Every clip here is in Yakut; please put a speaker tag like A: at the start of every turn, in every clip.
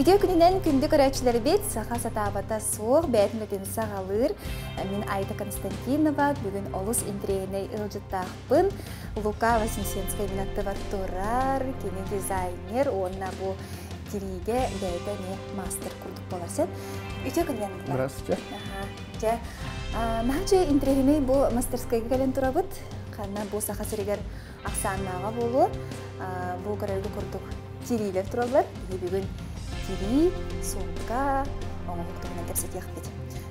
A: Үтүө күнүнэн күндү көрөөччүлэрбит саха сатаабата суох бэйэтин өтүн саҕалыыр. Мин Айта Константинова бүгүн олус интириэһинэй ыалдьыттаахпын. Лука Вознесенскай мин аттыбар турар, кини дизайнер уонна бу тириигэ бэйэтэ эмиэ мастер курдук буолар сен. Үтүө күнүнэн Лука.
B: Здравствуйте.
A: Дьэ, наһаа интириэһинэй бу мастерскайга кэлэн турабыт. Ханна бу саха сиригэр ахсааннааҕа буолуо. Бу көрөргө курдук тириилэр тураллар. Биһи бүгүн тирии, суумка, оҥоһук туһунан кэпсэтиэхпит.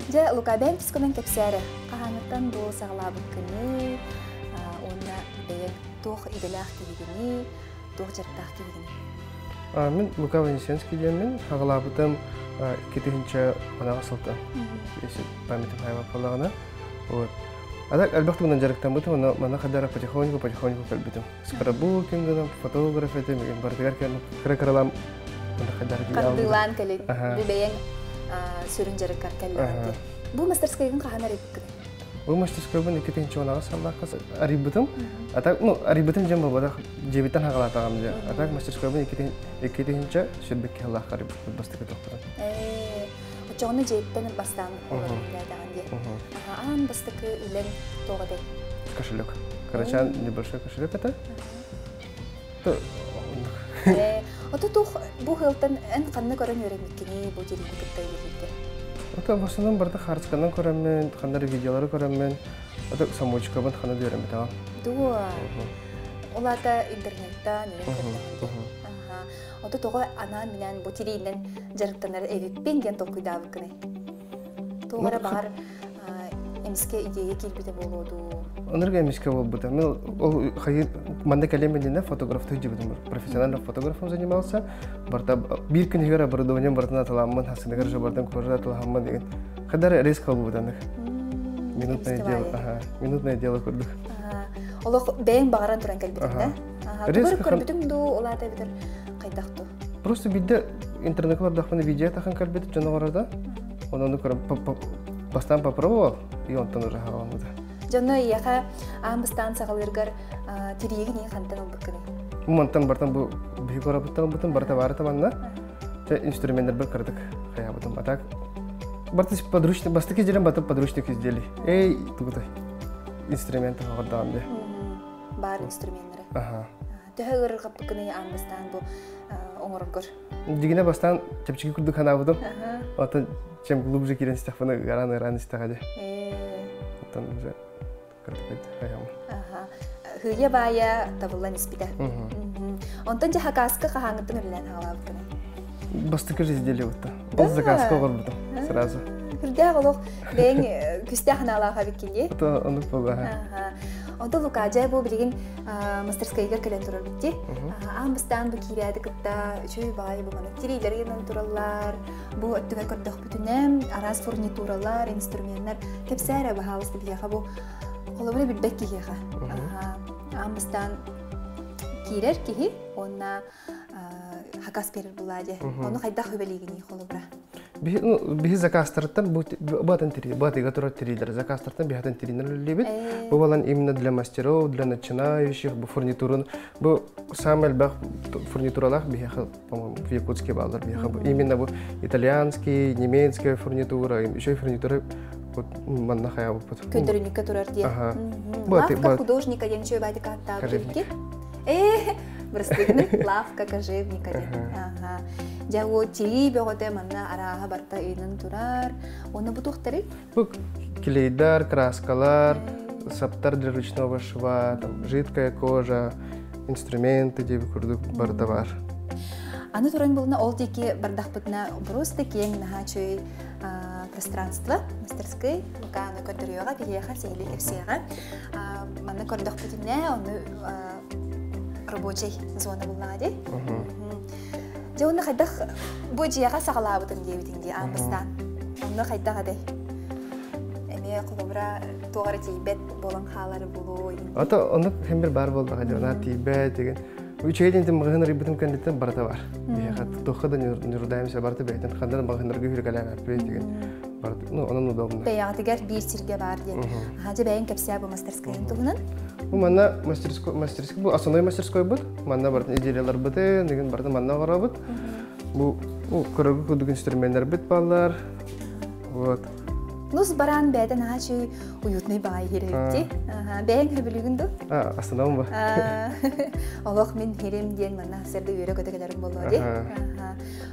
A: Дьэ, Лука, бэйэҥ тускунан кэпсээрэ. Хаһааҥҥыттан бу саҕалаабыккыный уонна бэйэҥ туох идэлээх киһигиний, туох дьарыктаах киһигиний?
B: Мин Лука Вознесенский диэммин, хаҕалаабытым 2010 сылтан, если памятым хайбаппалаҕына. Вот. А так элбэх тугунан дьарыктаммытым, онно манна хадара потихоньку-потихоньку кэлбитим. Скраббукинг гынан, фотограф этим, барытыгар кыра-кыралаан
A: Хардыылаан кэлин, бу бэйэҥ сүрүн дьарыккар кэллэҕин Бу мастерскайгын хаһан арыйбыккын?
B: Бу мастерскойбун 2010 сыллаахха арыйбытым. А так, ну, арыйбытым дьэн буолбатах, дьиэбиттэн хаҕалаатаҕым дьэ. А так мастерскойбун 2022 сыллаахха арыйбыппыт бастакы тохтотон.
A: Оччоҕуна дьиэттэн бастаан олорон үлэлээтэҕин дии. Аан бастакы үлэҥ туох этэй?
B: Кошелек. Карачан небольшой кошелек это.
A: Ото туох бу ыалтан эн ханна көрөн үөрэммиккиний бу тириини кытта үлэлииргэ?
B: Ото в основном барыта хаарысканан көрөммүн, ханна эрэ видеолары көрөммүн, ото самоучкабын ханна да үөрэммэтэҕим.
A: Дуо? Ол аата интернеттан үөрэн көрдөҕүн Ото тоҕо анаан-минээн бу тириинэн дьарыктанар эбиппин диэн толкуйдаабыккыный? Туох эрэ баҕар эмискэ идея киирбитэ буолуо дуу?
B: Оннук эмискэ буолбута. Мен ол хайы манна кэлиэм иннинэ фотографтыы дьыбытым. Профессионально фотографом занимался. Барта биир күн иһигэр оборудованием барытын атыламмын, хасыныгар же бартын кожа атыламмын деген. Хадар резко болбут Минутное дело, ага, минутное дело курдук.
A: Олох бэйэҥ баҕаран туран кэлбитиҥ да? Тугу көрбүтүҥ дуу, ол аата эбэтэр хайдах дуу?
B: Просто биирдэ интернекка олордохпуна видео тахан кэлбит дьон оҕорордо. Онон бастаан попробовал, и онтон уже хаҕаламмыта.
A: Дьонно эйиэхэ аан бастаан саҕалыыргар тириигин иин хантан ылбыккыный?
B: Мантан бартан бу биһиги корабыттан ылбытым, барыта баарыта манна. Инструменнарбар кыратык хайаабытым. А так барты подручный, бастакы изделием баты подручных изделий. Эй, тугутай. Инструменты хоҕордаҕым дии.
A: Баар инструменнары.
B: Аха.
A: Төһө ыарырҕаппыккыный аан бастаан бу оҥороргор?
B: Дьигинэ бастаан чэпчэки курдук санаабытым. Оттон чем глубже киирэн истэхпинэ ыараан-ыараан истэҕэ дии. Оттон уже кыратык хайаам.
A: Хыйа баайа табыллан испитэ. Онтон дьэ хакаска хаһааҥҥыттан үлэлээн хаалаабыккыный?
B: Бастакы же изделие бутта. Ол заказка оҕорбутум сразу.
A: Күрдээх олох бэйэҥ күстээх анаалаах эбиккин дии.
B: Это оннук буолла.
A: Онтон Лука, дьэ бу билигин мастерскайгар кэлэн турар битти. Аан бастаан бу киирээди кытта үчүгэй баҕайы бу маны тириилэр гынан тураллар. Бу өттүгэр көрдөхпүтүнэ араас фурнитуралар, инструменнар кэпсээ эрэ баһаалыста биһиэхэ бу холобура билбэт киһиэхэ. Аан бастаан киирэр киһи уонна хакас берер булаа дьэ. Ону хайдах үбэлиигиний холобура?
B: Биһи заказтарыттан бу атын тири, бу атыга турар тирилер заказтартан биһи атын тиринер үлэлиибит. Бу балан именно для мастеров, для начинающих, бу фурнитурун, бу самый элбэх фурнитуралаах биһиэхэ, по-моему, в Якутске баалар биһиэхэ. Именно бу итальянский, немецкая фурнитура, еще и фурнитура вот манна хайабыппыт.
A: Көрдөрүнүккэ турар диэн. Лавка художника диэн үчүгэй баайдык ааттаабыт. Э, бырастыгыны лавка кожевника диэн. Ага. Дьэ, о тирии бөҕөтө манна арааһа барта ыйынан турар. Оны бу туохтарый?
B: Бу клейдар, краскалар, саптар для ручного шва, там, жидкая кожа, инструменты диэби курдук барыта бар.
A: Аны туран булна ол диэки бардахпытына просто киэҥ наһаа үчүгэй пространство мастерской луканы көрдөрүөҕэ биһиэхэ сиһилии кэпсиэҕэ манна көрдөхпүтүнэ ону рабочий зона буллаҕа дии дьэ уонна хайдах бу дьиэҕэ саҕалаабытым диэбитиҥ дии аан бастаан онно хайдах этэй эмиэ холобура туох эрэ тиийбэт буолан хаалары булуу
B: ото оннук хем бир баар буоллаҕа дии онаа тиийбэт деген үчүгэй диэн маҕаһыын арыйбытым кэнниттэн барыта бар биһиэхэ туохха да ньурдаемся барыта бэйэтин ханна да маҕаһыыннарга хүргэлээбэппит деген ну онон удобно
A: бэйэҕитигэр биир сиргэ баар диэн дьэ бэйэҥ кэпсээ бу мастерскойун туһунан
B: бу манна мастерской мастерской бу основной мастерской бут манна барытын идеяларбытын деген барытын манна оҥоробут бу Көрөргө курдук инструменнарбыт бааллар. Вот.
A: Нус баран бэйэтэ наһаа үчүгэй уютный баҕайы иһирибитти. Бэйэҥ хөбүлүүгүн дуу?
B: Астынабын ба.
A: Олох мин хирим диэн манна сэрдэ үөрэ көтө кэлэрим буолуо дии.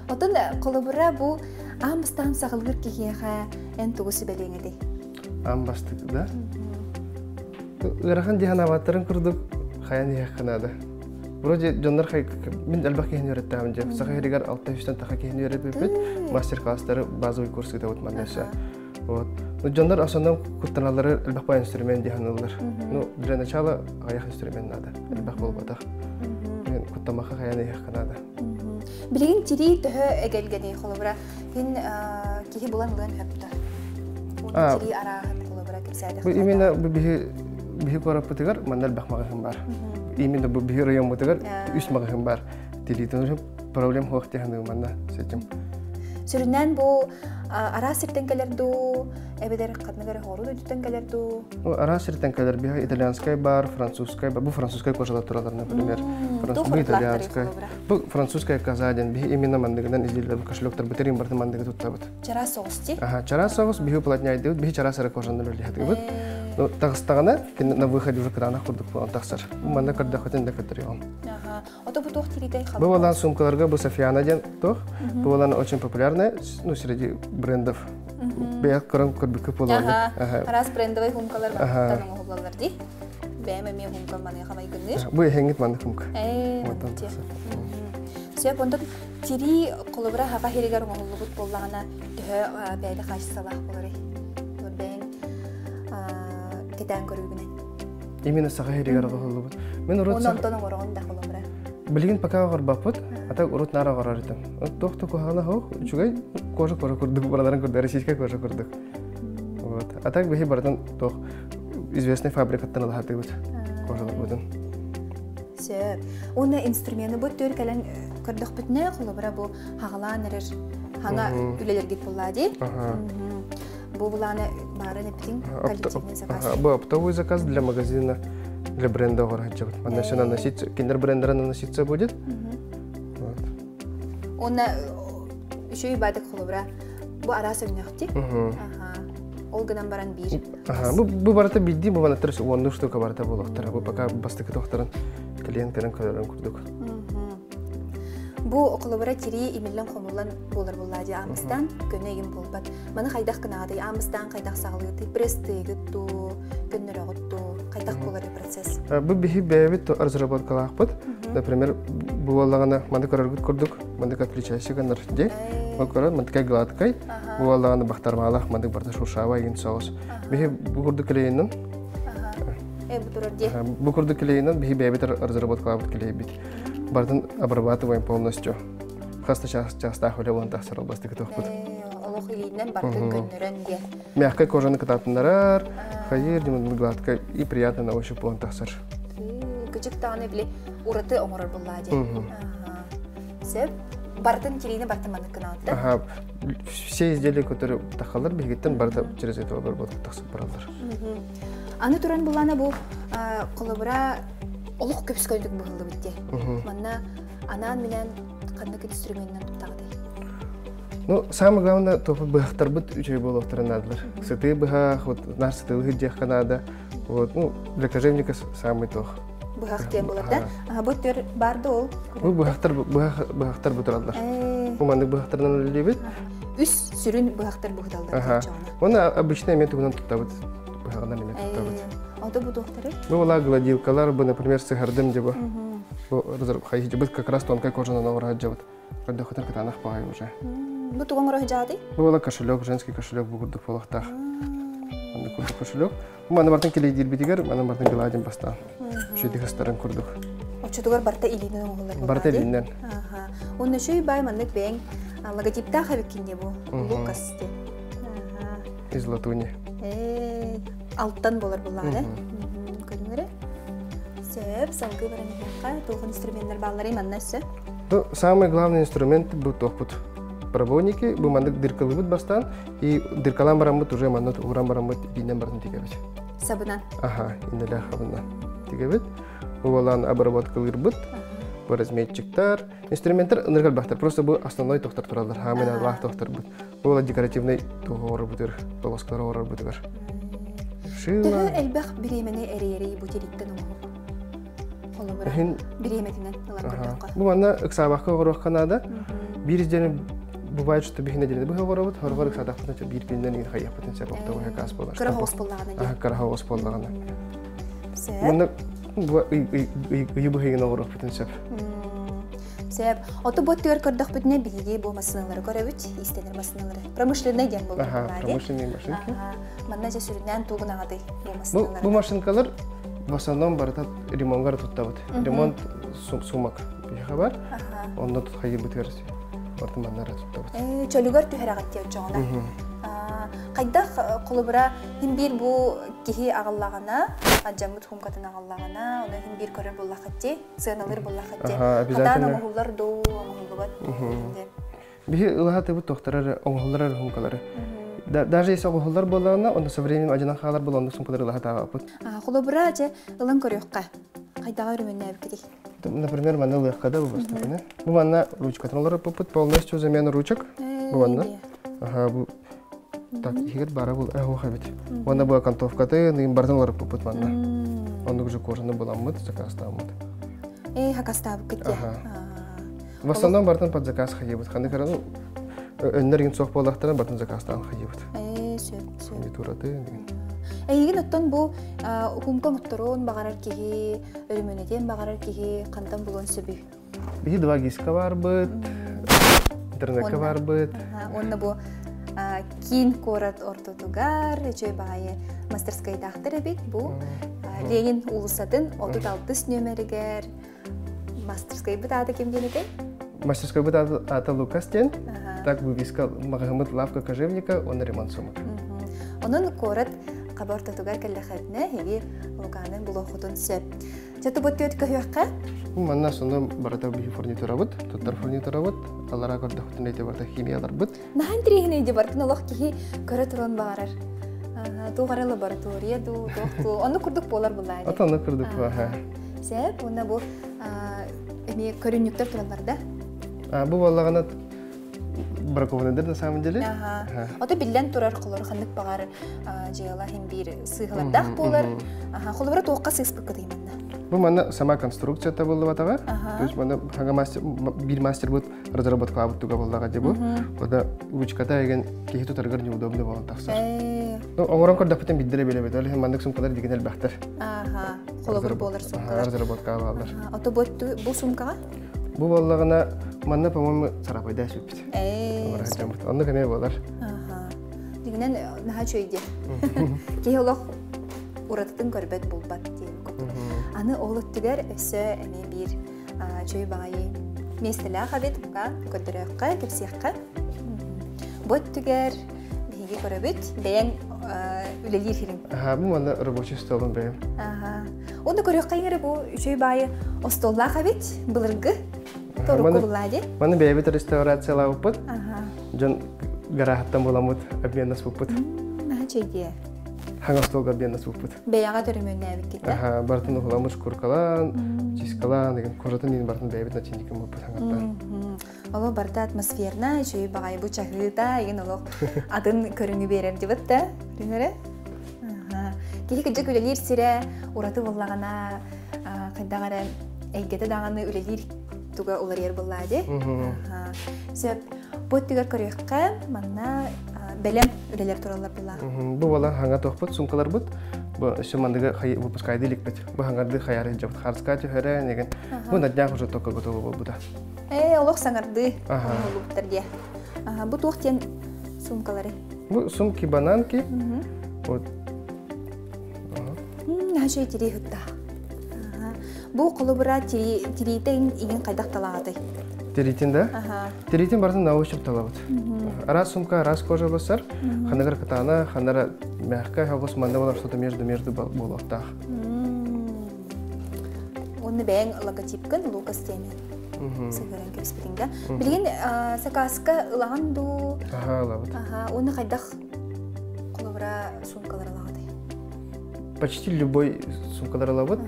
A: Отон холобура бу аан бастаан саҕалыыр киһиэхэ эн тугу сүбэлиэҥ этэй?
B: Аан бастык да? Ыарахан дии санаабаттарын курдук хайан иһиэххэ наада. Вроде дьоннор мин элбэх киһини үөрэттэҕим дьэ. Саха иһигэр 600 таха киһини үөрэппиппит. Мастер-класстары базовый курс ыытабыт манна өссө. Вот. Ну, дьоннор основном куттаналлары элбэх баай инструмент дии саныыллар. Ну, для начала аҕыйах инструмент надо. Элбэх буолбатах. Мен куттамаха хайан иһиэххэ наада.
A: Билигин тирии төһө эгэлгэний холобура хин киһи булан ылыан хөптө. Тирии арааһын холобура кэпсээдэх.
B: Именно биһи биһи куораппытыгар манна элбэх маҕаһыын бар. Именно бу биһи райоммутугар үс маҕаһыын бар. Тириитин проблем суох диэн манна с этим.
A: Сүрүннээн бу араас сиртэн кэлэр дуу, эбэтэр ханнык эрэ хоору дойдуттан кэлэр дуу?
B: Араас сиртэн кэлэр. Биһи итальянскай бар, французскай бар. Бу французскай кожалар туралар, например. Бу итальянскай. Бу французская коза диэн биһи именно мандыгынан изделиелер кошелектар бутырин барты мандыгы туттабыт.
A: Чараас соҕус ти?
B: Аха, чараас соҕус биһи уплотняйдыбыт, биһи чараас эрэ кожанан үлэлэһэтибит. Ну, таҕыстаҕына, на выходе уже кытаанах курдук буолан тахсар. Манна көрдөхөтүн да көтөрүөҕүм.
A: Аха. Ото бу туох тиритэй
B: Бу балан сумкаларга бу Софиана диэн туох. Бу балан очень популярная, ну, среди брендов. Бэйэ көрөн көрбүккэ буолуону.
A: Араас брендовый хумкалар баттан оҥоһуллаллар дии. Бэйэм эмиэ хумкам маныаха майгынныыр.
B: Бу эһэҥҥит маннык хумка.
A: Сөп, онтон тирии холобура хаха хиригэр оҥоһуллубут буоллаҕына төһө бэйэтэ хаачыстыбалаах буоларый? Бэйэҥ кэтээн көрүүгүнэн.
B: Именно саха хиригэр оҥоһуллубут. Мен урут
A: Онтон оҥороҕун да холобура.
B: Билигин пока оҕорбаппыт, а так урут наара оҕорор этим. Туох да куһаҕана суох, үчүгэй кожа кожа курдук, бараларын курдук, российская кожа курдук. Вот. А так биһи барытын туох известный фабрикаттан ылаһатыбыт кожаларбытын.
A: Сөп. Уонна инструмены бу төр кэлэн көрдөхпүтүнэ, холобура бу хаҕалаан эрэр хаҥа үлэлэргит буоллаа дии. Бу булааны баарын эптиң коллективный заказ.
B: Бу оптовый заказ для магазина, для бренда оҕорһаччыбыт. Манна все наноситься, киндер брендера наноситься будет.
A: Вот. Уонна үчүгэй баадык холобура бу араас өҥнөөхтик. Ол гынан баран биир.
B: Бу бу барыта билдии бу банаттар уонну штука барыта буолуохтара. Бу пока бастакы тохторун клиенттерин көрөрөн курдук.
A: Бу холобура тирии имиллэн хомуллан буолар буоллаа дии аамыстаан көнө игин буолбат. Маны хайдах гынаҕытый аамыстаан хайдах саҕалыытый пресстыыгыт дуу, көннөрөҕүт дуу, хайдах буоларый процесс?
B: Бу биһи бэйэбит разработкалаахпыт. Например, бу буоллаҕына маны көрөргүт курдук мандык отличайся гынар дии. Ол көрөр мандыкай гладкай, бу буоллаҕына бахтармаалаах мандык барта шуршава игин соҕус. Биһи бу курдук клейинэн
A: бу турар дии.
B: Бу курдук клейинэн биһи бэйэбит разработкалаабыт клейбит. Бартын обрабатываем полностью. Хаста чаастаах үлэ буолан тахсар бастакы туохпут.
A: Олох илиинэн бартын көннөрөн диэн.
B: Мягкой кожаны кытаатыннарар, хайыр, гладкой и приятно на ощупь буолан тахсар.
A: Кычык даҕаны били ураты оҥорор буллаа диэн. Сөп. Бартын тириини бартын маннык гынаатта.
B: Ага. Все изделия, которые тахалар, биһигиттэн барыта через этого обработку тахсып бараллар.
A: Аны туран булана бу холобура олох көпскөйдүк быһыллыбыт дии. Манна анаан минэн ханнык инструменынан туттаҕытый?
B: Ну, самое главное, то быһахтарбыт үчүгэй буолуохтарын наадалар. Сытыы быһах, вот наар сытыылы диэххэ наада. Вот, ну, для кожевника самый тох.
A: Быһах диэн буолар да? Бу төр бар да ол?
B: Бу быһахтар быһахтар бутураллар. Бу маннык быһахтарынан үлэлиибит.
A: Үс сүрүн быһахтар быһыталлар.
B: Оны обычно эме тугунан туттабыт. Быһаҕынан эме туттабыт.
A: Ото бу туохтары?
B: Бу була гладилкалар, бу, например, сыһардым дьыбы. Бу хайыжыбыт как раз тонкой кожанан оҕураһаджабыт. Көрдөхөтөр кытаанах баҕай уже.
A: Бу туган оҕураһаджаатый?
B: Бу була кошелек, женский кошелек бу курдук буолуохтаах. Маннык курдук кошелек. Маны бартын килейдиирбитигэр, маны бартын гладим бастаан. Шүйдик ыстарын курдук.
A: Оччотугар барта илиинэн оҥоһуллар.
B: Барта илиинэн.
A: Онно шүй бай маннык бэйэҥ логотиптаах эбиккин бу. Лукас диэн.
B: Из латуни.
A: Алтан болар буллаҕа. Көрүҥөрө. Сөп, салгыы баран иһиэххэ туох инструменнар баалларый манна өссө?
B: Ну, самый главный инструмент бу туохпут. Пробойники, бу маннык дыркалыбыт бастаан, и дыркалаан бараммыт уже манна ууран бараммыт илиинэн барытын тигэбит.
A: Сабынан?
B: Аха, иннэлээх хабынан тигэбит. Бу балаан обработкалыырбыт. Бу разметчиктар, инструменттар ынырык элбэхтэр. Просто бу основной тохтор тураллар. Хаамын аллаах тохторбут. Бу ола декоративный туһуорбутугар, полоскалар оҕорорбутугар.
A: Төһө элбэх бириэмэни эрийэрий бу тириттэн оҥоһук? Холобура, бириэмэтинэн ылан көрдөххө.
B: Бу манна ыксаабакка оҕоруохха наада. Биир издиэни бывает, что биһи нэдиэлэни быһа оҕоробут, хоргор ыксаатахпытына биир күнүнэн иин хайыахпытын сөп оттоҕу хакаас буолар.
A: Кыра оҕус буоллаҕына
B: дии. Кыра оҕус буоллаҕына. Манна ыйы быһыйын оҕоруохпутун сөп.
A: Сөп. Оту бу өттүгэр көрдөхпүтүнэ биһиги бу массыыналары көрөбүт, иистэнэр массыыналары. Промышленный диэн буолар.
B: Ага, промышленные машинки.
A: Манна дьэ сүрүннээн тугун аҕатай бу массыыналары?
B: Бу машинкалар в основном барыта ремонтгар туттабыт. Ремонт сумок биһиэхэ бар. Онно тут хайыбытыгар барытын маннара туттабыт.
A: Чөлүгэр түһэрэҕит диэн дьоҕуна. Хайдах холобура хин биир бу киһи аҕаллаҕына, дьаммыт хумкатын аҕаллаҕына, ону хин биир көрөр буоллаххыт дии, сыаналыыр буоллаххыт дии. Хатаан оҥоһуллар дуу, оҥоһуллубат дуу.
B: Биһи ылаһатыбыт тохторор оҥоһуллар хумкалары. Даже если оҥоһуллар буоллаҕына, онно со временем адьанан хаалар буолан оннук сумкалары ылаһатаабаппыт.
A: Холобура, дьэ, ылан көрүөххэ. Хайдаҕа өрөмүөннээбиккитий?
B: Например, манна ылыахха да бу Бу манна ручкатын олоруппуппут, полностью замена ручек. Бу манна. Аха, бу так иһигэр бара бул эһуох эбит. Уонна бу окантовкатын ыйын барытын олоруппуппут манна. Оннук же кожаны буламмыт, заказтааммыт.
A: Э, хакастаабыккыт дии.
B: В основном бартын под заказ хайыбыт. Ханнык эрэ ну өннөр игин суох буоллахтара бартын заказтаан хайыбыт.
A: Э, сөп, сөп.
B: Фурнитураты деген.
A: Эйигин оттон бу хумка мутторун баҕарар киһи, өрүмүнэтиэн баҕарар киһи хантан булуон сөбүй?
B: Биһи два гиска барбыт, интернетка барбыт.
A: Уонна бу киин куорат ортотугар үчүгэй баҕайы мастерскайдаахтар эбит бу Ленин уулуссатын 36 нүөмэригэр мастерскайбыт аата ким диэн этэй?
B: Мастерскайбыт аата Лукас диэн. Так вывеска маҕаһымыт лавка кожевника, он ремонт сумок.
A: Онон куорат хаба ортотугар кэллэхэринэ эһиги Луканы булуоххутун сөп. Чаты бу түөт көһүөххэ?
B: Манна сонно барыта биһи фурнитурабыт, туттар фурнитурабыт, алара көрдөхтүн эти барыта химияларбыт.
A: Наһаа интириэһинэй ди бартын олох киһи көрө туран баарар. Туох эрэ лаборатория дуу, туох дуу, онну курдук буолар булаа.
B: Ата онну курдук буолар.
A: Сеп, уонна бу эмиэ көрүнньүктэр тураллар да?
B: Бу буоллаҕына бракованныйдар на самом деле.
A: Ото биллэн турар холор ханнык баҕар дьыала иһин биир сыыһалардаах буолар. Холобура туохха сыыспыккытый манна?
B: Бу манна сама конструкция табыллыбатаҕа. То есть манна хага мастер биир мастербыт разработкалаабыт туга буоллаҕа дии бу. Ода ручката еген киһи тутарыгар неудобно буолан тахсар. Ну, оҥорон көрдөхпүтүн биддere билэбит. Ол иһин маннык сумкалар дигин элбэхтэр.
A: Аха, холобур буолар сумкалар.
B: Разработка бааллар.
A: Ото бу бу сумкаҕа?
B: Бу буоллаҕына манна, по-моему, сарапайда сүппүт. Оннук эмиэ буолар.
A: Аха. Дигинен наһаа үчүгэй диэ. Киһи олох уратытын көрбөт булбат диэн курдук. Аны ол өттүгэр өссө эмиэ биир үчүгэй баҕайы миэстэлээх эбит бука көрдөрүөххэ, кэпсиэххэ. Бу өттүгэр биһиги көрөбүт бэйэҥ үлэлиир сириҥ.
B: Аха, бу манна рабочий столум бэйэм.
A: Аха. Онно көрүөххэ иҥэрэ бу үчүгэй баайы остуоллаах эбит былыргы торукку буллаа дии.
B: Маны бэйэбит реставрациялаабыппыт. Дьон гарааһыттан буламмыт обменнаспыппыт.
A: Наһаа үчүгэй
B: Хаҥас остуолга обменнаспыппыт.
A: Бэйэҕэ төрөмүөннээбиккит
B: Аха, барытын уһуламмыт шкуркалаан, чискалаан, деген кожатын иин барытын бэйэбит начинникин буолбут хаҥаттан.
A: Олох барыта атмосферна, үчүгэй баҕайы бу чаһыыта, игин олох атын көрүҥү биэрэр дибит да, примеры. Киһи кырдьык үлэлиир сирэ ураты буоллаҕына, хайдах эрэ эйгэтэ даҕаны үлэлиир туга уларыйар буоллаа дии. Сөп. Бу өттүгэр көрүөххэ, манна бэлэм үлэлэр тураллар буоллаа.
B: Бу буолан хаҥа туохпут, сумкаларбыт. Бу өссө мандыгы выпускайды иликпит. Бу хаҥарды хаяры дьабыт харска түһэрэ, деген. Бу на днях уже только готово буолбута.
A: Ээ, олох саҥардыы оҥоһуллубуттар диэ. Бу туох диэн сумкалары?
B: Бу сумки бананки. Вот.
A: Наһаа тирии хытта. Бу холобура тириитэ игин хайдах талаҕатай?
B: Тиритин да? Тиритин барытын на ощупь талабыт. Раз сумка, раз кожа басар. Ханагар катана, ханара мягкая, хагус манна болар что-то между-между болуохтаах.
A: Уонна бэйэҥ логотипкын Лукас диэни сыһыаран кэбиспитиҥ да. Билигин сакааска ылаҕын дуу?
B: Аха, ылабыт.
A: Аха, уонна хайдах холобура суумкалар ылаҕытый?
B: Почти любой суумкалар ылабыт.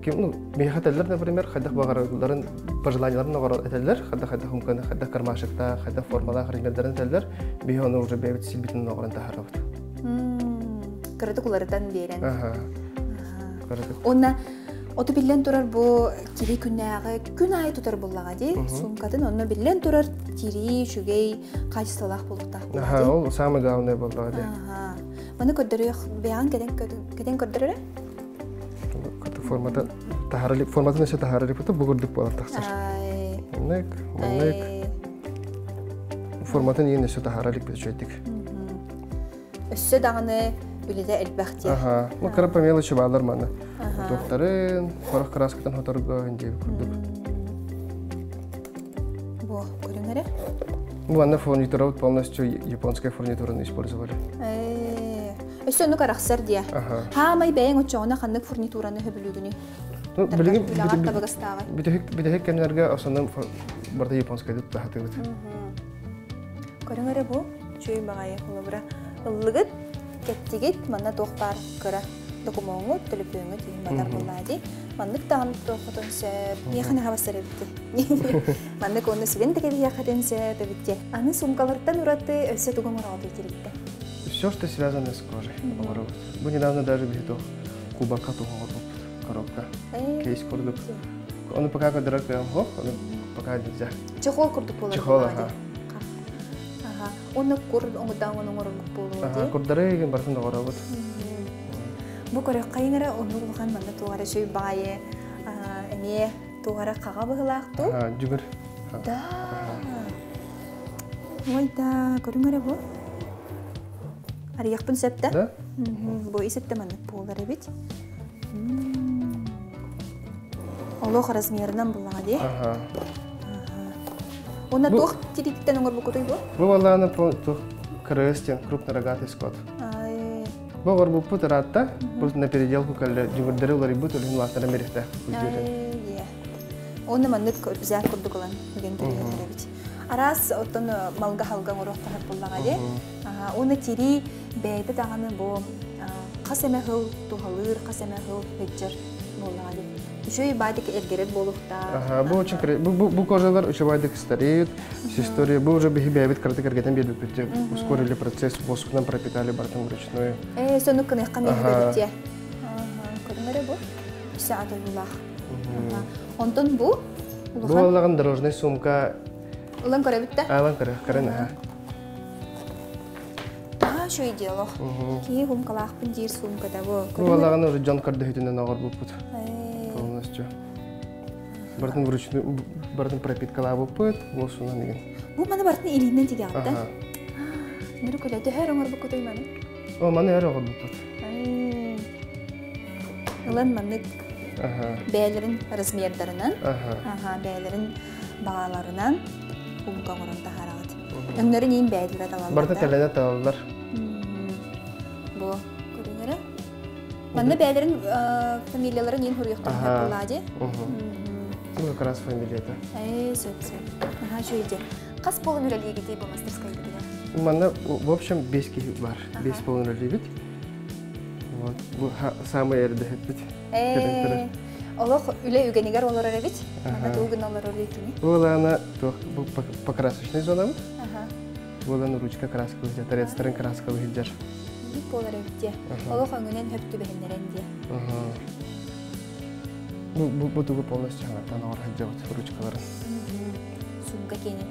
B: Ким, ну, миэхэ этэллэр, например, хайдах баҕаралларын, пожеланияларын оҕоро этэллэр, хайдах хайдах хумканы, хайдах кармашектаах, хайдах формалаах размердарын этэллэр, биһи ону уже бэйэбит силбитин оҕорон таһаарабыт.
A: Кыратык уларытан биэрэн.
B: Аха. Кыратык.
A: Онна оту биллэн турар бу киһи күннээҕи күн аайы тутар буллаҕа дии суумкатын онно биллэн турар тирии үчүгэй качестволаах буолуохтаах.
B: Аха, ол самое главное буоллаҕа дии.
A: Аха. Маны көрдөрүөх бэйэҕин кэтэн көрдөрөрө?
B: Формата таһаарар форматын өссө таһаарар бу курдук буолан тахсар. Маннык, маннык. Форматын иин өссө таһаарар үчүгэйдик.
A: Өссө даҕаны үлэтэ элбэх диэн.
B: Аха. Ну, кыра по мелочи баалар маны. Туохтарын, хорох краскатын хоторго диэби курдук.
A: Бу, көрүҥ эрэ.
B: Ну, аны фурнитура полностью японская фурнитураны использовали.
A: Өссө оннук арахсар диэ. Хаамай бэйэҥ оччоҕуна ханнык фурнитураны хөбүлүүгүнүй?
B: Ну, билигин бүтэһик кэмнэргэ основном барыта японскайды тутаһатыбыт.
A: Көрүҥ эрэ бу, чүй баҕайы холобура. Ыллыгыт, кэттигит, манна туох баар кыра докумуоҥҥут, төлөпүөҥҥүт иһин батар буоллаа дии. Маннык даҕаны туоххутун сөп. Миэхэ наһаа бассар эбитти. Маннык уонна сүгэн да кэбиһиэххитин сөп эбит дии. Аны суумкалартан ураты өссө тугу оҥороҕут итириттэ?
B: Все, что связано с кожей, оҥоробут. Бу недавно даже биһи туох кубакка туох оҥорбуппут, коробка, кейс курдук. Ону пока көрдөрөр кыам суох, ону пока нельзя.
A: Чехол курдук буолар.
B: Чехол, аха.
A: Аха. Уонна кур оҥудаан оҥорорбут буолуо
B: дии. Курдары игин барытын оҥоробут.
A: Бу көрөххайын эрэ оннук улахан манна туох эрэ сүй баайы эмиэ туох эрэ хаҕа быһылаах дуу?
B: Дьүгүр.
A: Да. Ой да, көрүҥ эрэ бу. Арыйахпын сөп да?
B: Да.
A: Бу исетте маннык буолар эбит. Олох размерынан буллаҕа дии.
B: Аха.
A: Уонна туох тирииттэн оҥорбуккутуй бу?
B: Бу балааны туох КРС диэн крупнорогатый скот. Бу оҥорбуппут ыраатта, просто на переделку кэллэ дьүгүрдэри уларыйбыт, үлүһүн улааттаран бириэхтээх
A: диэтин. Уонна маннык рюкзак курдук ылан үгэн кэбиһэллэр эбит. Араас оттон малга-халга оҥоруохха сөп буоллаҕа дии. Уонна тирии бэйэтэ даҕаны бу хас эмэ сыл туһалыыр, хас эмэ сыл сылдьар буоллаҕа дии. Үчүгэй баадик эргэрэр буолуохтаах.
B: Бу очень бу кожалар үчүгэйдик стареют. С историей бу уже биһи бэйэбит кыратык эргэтэн биэрбиппит. Ускорили процесс, воскунан пропитали бартын вручную.
A: Ээ, сонук кыныахха миэхэ дии. Көрүҥ эрэ бу. Үсэ атыллаах. Онтон бу
B: Бу аллаҕын дорожный сумка.
A: Ылан көрөбүт да?
B: Ылан көрө, көрөн аха.
A: Аа, шөй диалог. Киһи хумкалаахпын диир суумката бу.
B: Бу аллаҕын уже дьон көрдөһүтүнэн оҕорбуппут. Полностью. Бартын вручную, бартын пропиткалаабыппыт, буолсунан деген.
A: Бу маны бартын илиинэн тигэҕит да? Нөрү көлө төһөр оҥорбуккутуй маны?
B: О, маны өр оҕорбуппут.
A: Ылан маннык бэйэлэрин размердарынан, бэйэлэрин баҕаларынан умка оҥорон таһаараҕыт. Өҥнөрүн иин бэйэлэрэ талаллар.
B: Барыта кэлэнэ талаллар.
A: Бу көрүҥэрэ. Манна бэйэлэрин фамилияларын иин хуруйахтарын буоллаа дии.
B: Бу как раз фамилията.
A: Ээ, сөп, сөп. Наһаа үчүгэй Хас буолан үлэлиигитий бу мастерскайгытыгар?
B: Манна, в общем, 5 киһи бар. 5 буолан үлэлиибит. Вот, бу самый эрдэһиппит.
A: Ээ, олох үлэ үгэнигэр олорор эбит. Манна тугу гына олорор кини?
B: Буолаана туох бу покрасочный зонабыт. Буолан ручка краскалы сылдьар, торецтарын краскалы сылдьар.
A: Буолар эбит дии. Олох өҥүнэн хөп түбэһиннэрэн дии.
B: Бу бу тугу полностью хаҥаттан оҥор сылдьабыт ручкаларын.
A: Сумка киэнин.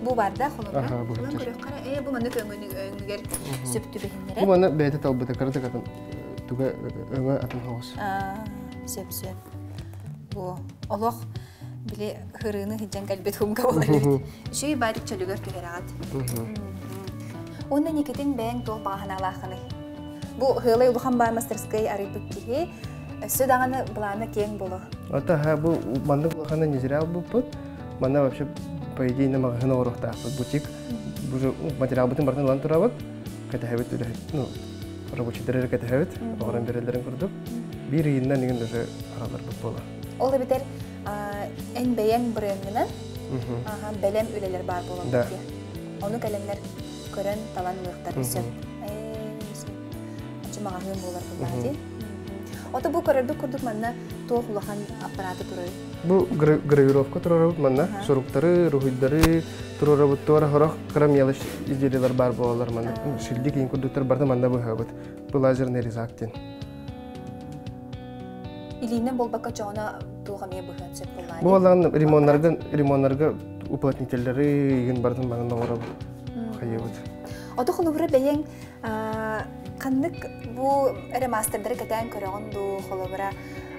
A: Бу барда холобура. Ылан көрүөххэ ээ бу маннык өҥүгэр сөп түбэһиннэрэ.
B: Бу маны бэйэтэ талбыта кыратык атын туга өҥө атын хоҕус.
A: Сөп сөп. Бу олох били хырыыны сылдьан кэлбит хумка буолар эбит. Үчүгэй баадык чөлүгэр түһэрэҕит. Уонна Никитин бэйэҥ туох баҕаһынаалааххыный? Бу Хыалай улахан баай мастерскай арыйбыт киһи өссө даҕаны былаана киэҥ буолуо.
B: Ата бу маннык улахана не зря булбуппут. Манна вообще по идее маҕаһыын оҥоруохтаахпыт бутик. Бу материалбытын барытын ылан турабыт. Кэтэһэбит үлэһит, ну, рабочийдары эрэ кэтэһэбит, оҕорон биэрэллэрин курдук. Биир ыйынан игин уже араларбыт буолар.
A: Ол эбэтэр эн бэйэҥ брендинэн бэлэм үлэлэр баар буолаллар дии. Ону кэлэннэр көрөн талан ылыахтарын сөп. Оччо маҕаһыын буолар буоллаҕа дии. Ото бу көрөрбүт курдук манна туох улахан аппараты турар?
B: Бу гравировка турарабыт манна. Суруктары, руһуйдары турарабыт. Туора хорох кыра мелочь изделиялар бар буолалар манна. Шилди киин курдуктар барда манна быһабыт. Бу лазерный резак диэн.
A: Илиинэн болбакка чоҕуна туох эмиэ быһыан сөп буоллаа.
B: Бу аллаҕын ремоннарга ремоннарга уплотнителлары игин бардын манна оҥоробут. Хайыбыт.
A: Ото холобура бэйэҥ ханнык бу эрэ мастердары кэтээн көрөҕүн дуу, холобура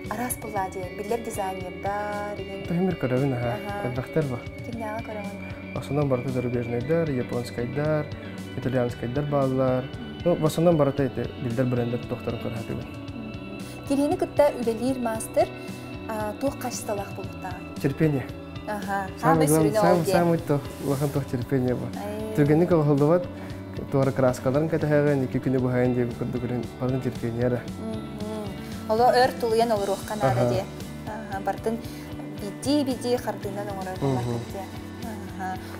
A: араас буллаа диэн биллэр дизайнердар игин.
B: Тахимир көрөбүн аха. Элбэхтэр ба.
A: Кимнээҕи көрөҕүн?
B: Основном барыта зарубежныйдар, японскайдар, итальянскайдар бааллар. Ну, в основном барыта эти биллэр брендер тохторун көрөтүбүн.
A: Тириини кытта үлэлиир мастер туох качестволаах буолуохтааҕый?
B: Терпение.
A: Аха. Самый главный,
B: самый то, улахан туох терпение бу. Түргэнник оҕоллубат, туора краскаларын кэтэһэҕин, икки күнү быһайын диэби курдук барын терпение эрэ.
A: Оло өр тулуйан олоруохха наада дии. Бартын бити-бити хардыынан оҥорор буоллаххыт дии.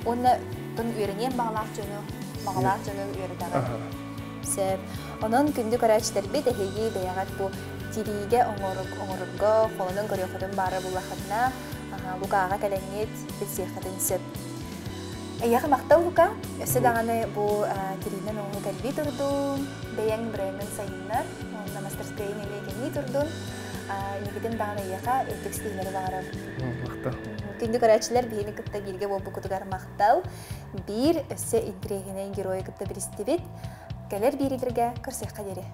A: Уонна тон үөрэниэн баҕалаах дьону, баҕалаах дьону үөрэтэҕин. Сөп. Онон күндү көрөөччүлэрбит эһиги бэйэҕит бу тириигэ оҥорорго холонон көрүөххүтүн баара буллаххытына, Лукаҕа кэлэҥҥит билсиэххитин сөп. Эйиэхэ махтал, Лука. Өссө даҕаны бу тириинэн оҥоһук элбии турдун, бэйэҥ брендин сайыннар, уонна мастерскайын эмиэ кэҥии турдун. Инникитин даҕаны эйиэхэ үрдүк ситиһиилэри баҕарабын.
B: Махтал.
A: Күндү көрөөччүлэр, биһини кытта бииргэ буолбуккутугар махтал. Биир өссө интэриэһинэй геройу кытта билистибит. Кэлэр биэриилэргэ көрсүөххэ диэри.